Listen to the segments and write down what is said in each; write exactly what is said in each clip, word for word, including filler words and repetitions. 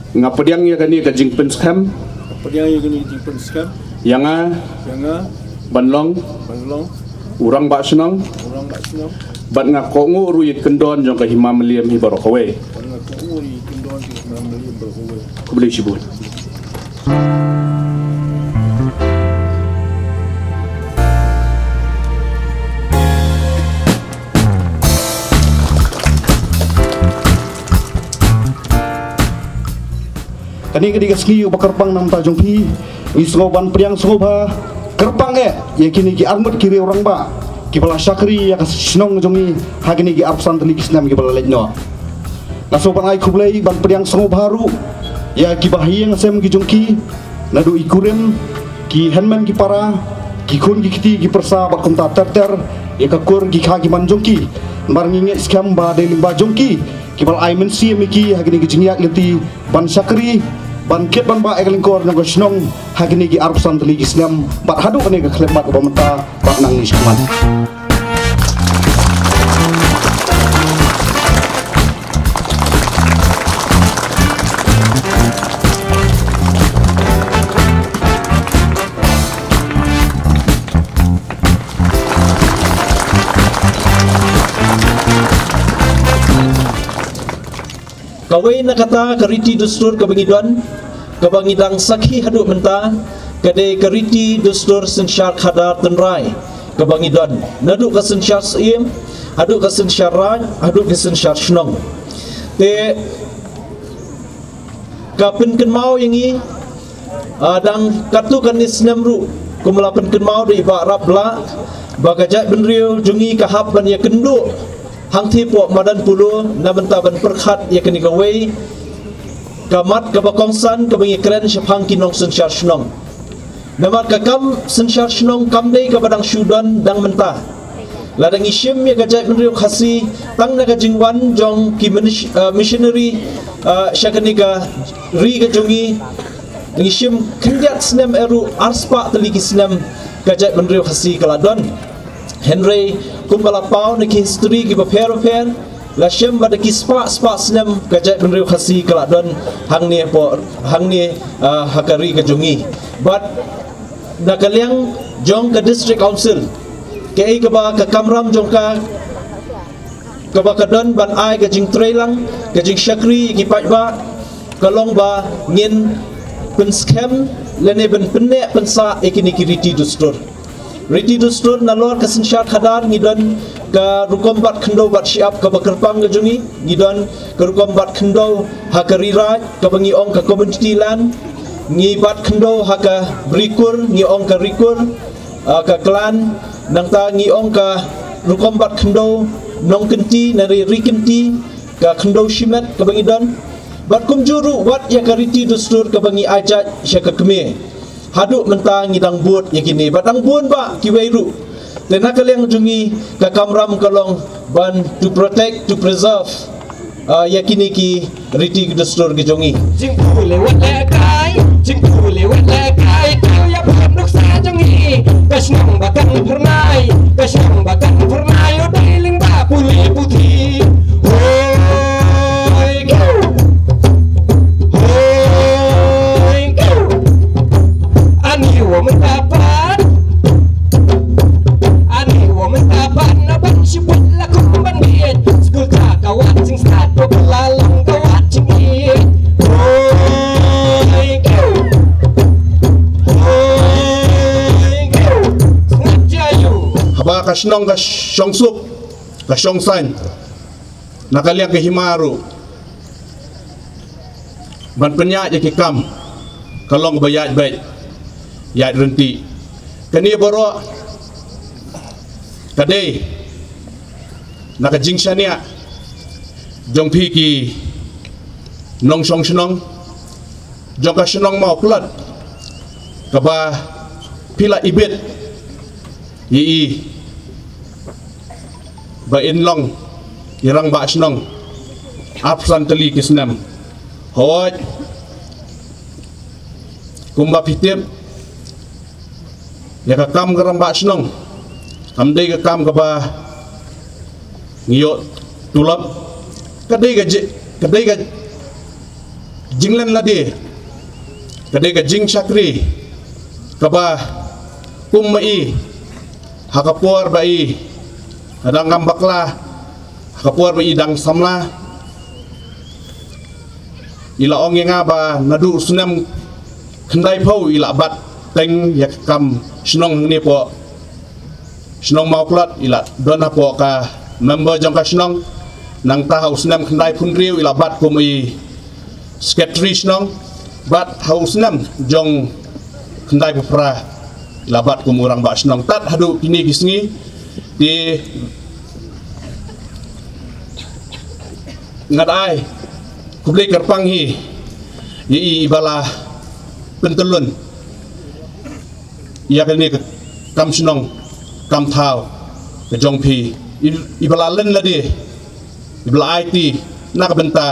Nga pdiang ïa kane ka jingpynskhem. Pdiang ïa kane ka jingpynskhem. Ïa nga. Ïa nga. Ban long. Ban long. U rangbah shnong. U rangbah shnong. Bad nga kohnguh ruh ïa ki kyndon jong ka Hima Mylliem hi baroh kawei. Bad nga kohnguh ruh ïa ki kyndon jong ka Hima Mylliem baroh kawei. Khublei shibun. Kane ka dei ka sngi uba kyrpang na bynta jong phi. Ngi sngew ban pdiang sngewbha kyrpang eh ïa kine ki arngut ki riew rangbah kiba la shakri ïa ka shnong jong ngi ha kine ki arphew san tylli ki snem kiba la leit noh. Nga sngew ban ai khublei ban pdiang sngewbha ruh ïa kiba ha ïing ha sem ki jong ki, naduh i kurim, ki hynmen ki para, ki khun ki kti ki pyrsa bad kumta ter ter ïa ka kur ki kha ki man jong ki. Namar ngi ngeit skhem ba dei lyngba jong ki kiba la ai mynsiem ïa ki ha kine ki jingïaid lynti ban shakri, ban kit ban bah ïa ka lyngkor jong ka shnong ha kine ki arphew san tylli ki snem bad haduh kane ka khyllipmat kaba mynta bad nangne shakhmat. Kawei na kata ka riti dustur kaba ngi don, kaba ngi dang sakhi haduh mynta, ka dei ka riti dustur synshar khadar tynrai kaba ngi don, naduh ka synshar syiem haduh ka synshar raid haduh ka synshar shnong. Te ka pynkynmaw ïa ngi, ah, dang katto katne snem ruh, kumba la pynkynmaw da i Bah Rapblah, ba ka jaitbynriew jong ngi ka hap ban ïakynduh hangtei hapoh madan Polo na bynta ban pyrkhat ïa kane kawei ka mat kaba kongsan kaba ngi kren shaphang ki nongsynshar shnong. Namar ka kam synshar shnong kam dei kaba dang shu don dang mynta. Lada ngi shim ïa ka jaitbynriew Khasi tang na ka jingwan jong ki minis-, ah, missionary, ah, sha kane ka ri ka jong ngi, ngi shim khyndiat snem eh ruh, arspah tylli ki snem ka jaitbynriew Khasi ka la don. Hynrei kumba la paw na ki history kiba pher ba pher, la shem ba da ki spah spah snem ka jaitbynriew Khasi ka la don hangne hapoh, hangne, ah, ha ka ri ka jong ngi. Bad na ka liang jong ka District Council, kaei kaba ka kamram jong ka, kaba ka don ban ai ka jingtreilang, ka jingshakri ïa ki paidbah, ka long ba ngin pynskhem lane ban pynneh pynsah ïa kine ki riti dustur. Riti dustur nalor ka synshar khadar ngi don ka rukom bat khyndew bat shyiap kaba kyrpang ka jong ngi, ngi don ka rukom bat khyndew ha ka Ri Raid kaba ngi ong ka community land, ngi bat khyndew ha ka Ri Kur, ngi ong ka Ri Kur, ah, ka clan, nangta ngi ong ka rukom bat khyndew Nongkynti, nari Ri Kynti, ka khyndew shimet kaba ngi don. Bad kumjuh ruh wat ïa ka riti dustur kaba ngi ai jait sha ka kmie. Haduh mynta ngi dang bud ïa kine, bad dang bun bah kiwei ruh. Te na ka liang jong ngi ka kamram ka long ban to protect, to preserve, ah, ïa kine ki riti ki dustur ki jong ngi. Jingpule wat lehkai, jingpule wat lehkai, tau ïa phan nuksa jong ngi. Ka shnong ba kan phyrnai, ka shnong ba kan phyrnai, u dei lyngba pule puthi. Hoi kiu, hoi kiu. Ani wa mynta pat, ani wa mynta pat na ban shiput la kum ban biet. Skul ta ka wat jingstad, to ka la long ka wat jingit. Hoi kiu, hoi kiu. Sngap jayu. Haba ka shnong ka shong suk, ka shong sain, na ka liang ka hima ruh ban pynïaid ïa ki kam ka long ba ïaid beit, ïaid ryntih. Kane baroh ka dei na ka jingshaniah jong phi ki nongshong shnong jong ka shnong Mawplat kaba phi la ibit ïa i ba in long i rangbah shnong arphew san tylli ki snem. Hooid, kumba phi tip, ïa ka kam ka rangbah shnong kam dei ka kam kaba ngi ïoh tulop, ka dei ka je-, ka dei ka Jinglen lade ka dei ka jingshakri kaba kum ma i ha ka por ba i dang kam bakla, ha ka por ba i dang samla. I la ong ïa nga ba naduh u snem khyndaiphew i la bat teng ïa ka kam shnong hangne hapoh shnong Mawklot, i la don hapoh ka member jong ka shnong. Nangta ha u snem khyndaiphew hynriew i la bat kum i secretary shnong, bad ha u snem jong khyndaiphew phra i la bat kum u rangbah shnong. Tad haduh kine ki sngi te nga da ai khublei kyrpang hi ïa i ba la pyntyllun ïa kane ka kam shnong kam thaw ka jong phi, i, i ba la len lade, i ba la aiti na ka bynta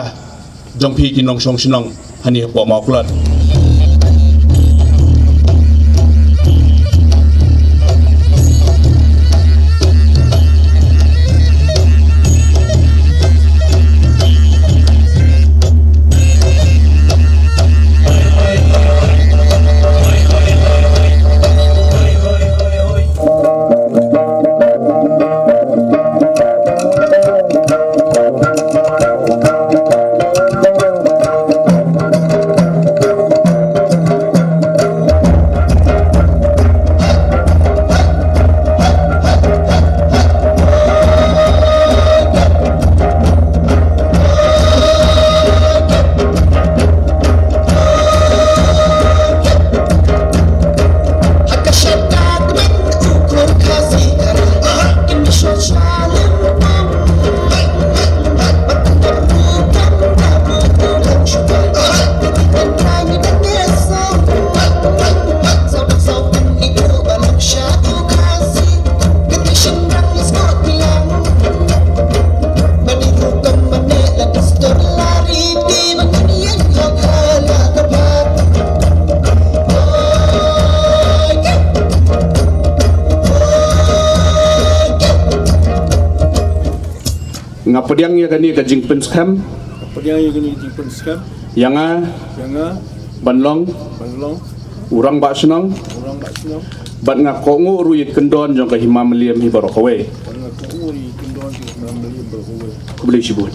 jong phi ki nongshong shnong hangne hapoh Mawklot. Nga pdiang ïa kane ka jingpynskhem. Pdiang ïa kane ka jingpynskhem. Ïa nga. Ïa nga. Ban long. Ban long. U rangbah shnong. U rangbah shnong. Bad nga kohnguh ruh ïa ki kyndon jong ka hima Mylliem hi baroh kawei. Bad nga kohnguh ruh ïa ki kyndon jong ka hima Mylliem baroh kawei. Khublei shibun.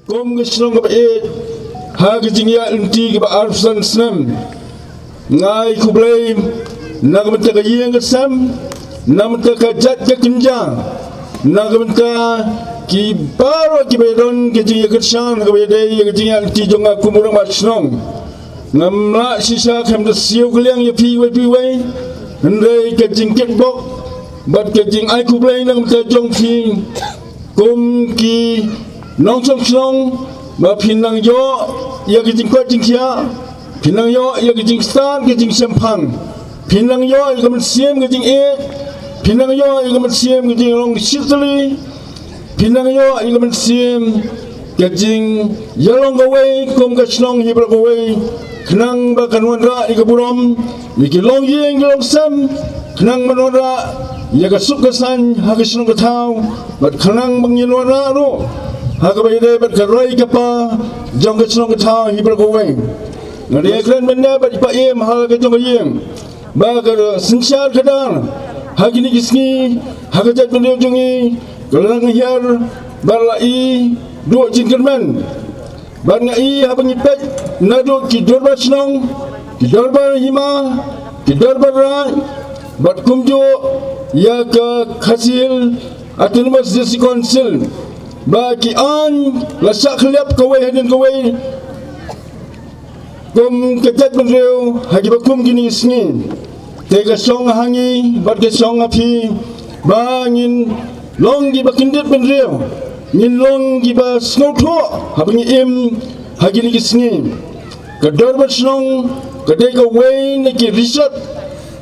Kum ka shnong kaba ïeit ha ka jingïaid lynti kaba arphew san snem, nga ai khublei na ka bynta ka ïing ka sem, na ka bynta ka jait ka kynja, na ka bynta ki baroh kiba ïadon ka jingïakyrshan kaba ïadei ïa ka jingïaid lynti jong nga kum u rangbah shnong. Ngam lah shisha khlem da siew kylliang ïa phi iwei pa iwei, hynrei ka jingkitbok bad ka jingai khublei na ka bynta jong phi kum ki nongshong shnong, ba phin nang ïoh ïa ka jingkoit jingkhiah, phin nang ïoh ïa ka jingstad ka jingshemphang, phin nang ïoh ïa ka mynsiem ka jingïeit, phin nang ïoh ïa ka mynsiem ka jinglong shitylli, phin nang ïoh ïa ka mynsiem ka jingïalong kawei kum ka shnong hi baroh kawei, khnang ba kan wanrah ïa ka burom ïa ki longïing ki longsem, khnang ban wanrah ïa ka suk ka saiñ ha ka shnong ka thaw, bad khnang ba ngin wanrah ruh ha kaba ïadei bad ka roi ka par jong ka shnong ka thaw hi baroh kawei. Nga dei kren mynne bad i Paiem ha la ka jong ka ïing ba ka synshar ka dar ha kine ki sngi ha ka jaitbynriew jong ngi ka la nang hiar bad la i duh jingkyrmen. Bad nga i haba ngi peit naduh ki dorbar shnong, ki dorbar hima, ki dorbar raid, bad kumjuh ïa ka Khasi Hills Autonomous District Council, ba ki aiñ la shah khylliap kawei hadien kawei kum ka jaitbynriew ha kiba kum kine ki sngi. Te ka shong ha ngi bad ka shong ha phi ba ngin long kiba kyndit bynriew, ngin long kiba sngewthuh haba ngi im ha kine ki sngi. Ka dorbar shnong ka dei kawei na ki rishot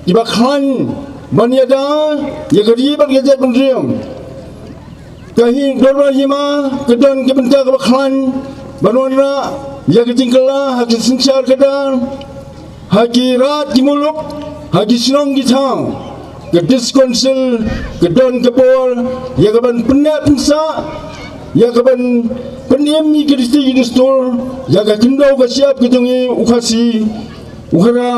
kiba khlaiñ ban ïada ïa ka ri bad ka jaitbynriew. Ka hi dorbar hima ka don ka bynta kaba khlaiñ ban wanrah ïa ka jingkylla ha ka synshar ka dar. ha ki rat ki muluk, ha ki shnong ki thaw, ka District Council ka don ka bor ïa ka ban pynneh pynsah, ïa ka ban pynim ïa ka riti ka dustur, ïa ka khyndew ka shyiap ka jong ngi u Khasi u Khara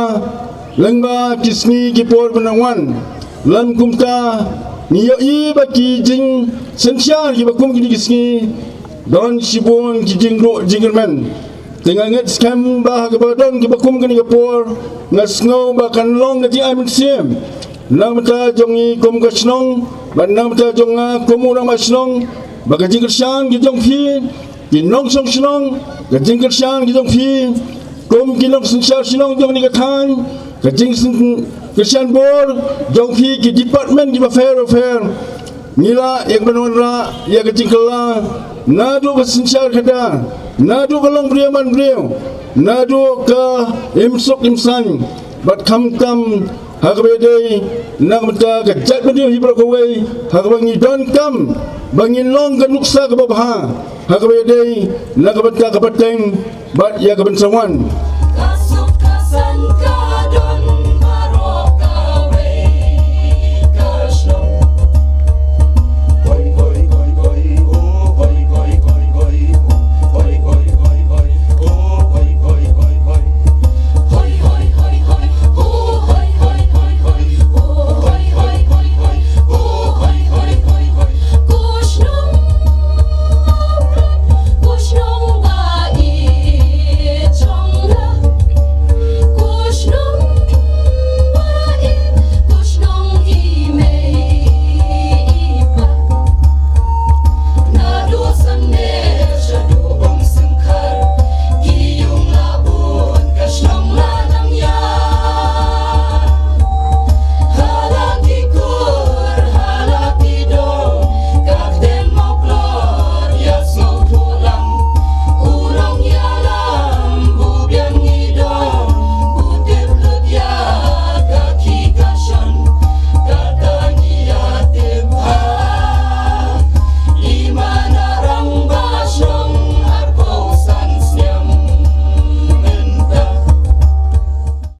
lyngba ki sngi ki por ba nang wan. Lem kumta ngi ïohi ba ki jingsynshar kiba kum kine ki sngi don shibun ki jingduh jingkyrmen. Te nga ngeit skhem ba ha kaba don kiba kum kane ka por, nga sngew ba kan long ka jingai mynsiem na ka bynta jong ngi kum ka shnong, bad na ka bynta jong nga kum u rangbah shnong, ba ka jingkyrshan ka jong phi ki nongshong shnong, ka jingkyrshan ka jong phi kum ki nongsynshar shnong jong kane ka thaiñ, ka jingkyrshan bor jong phi ki department kiba pher bapher. Ngi lah ïa ka ban wanrah ïa ka jingkylla naduh ka synshar khadar, naduh ka longbriew manbriew, naduh ka imsuk imsaiñ, bad khamtam ha kaba ïadei na ka bynta ka jaitbynriew hi baroh kawei, ha kaba ngi donkam ba ngin long ka nuksa kaba bha ha kaba ïadei na ka bynta ka pateng bad ïa ka ban sa wan.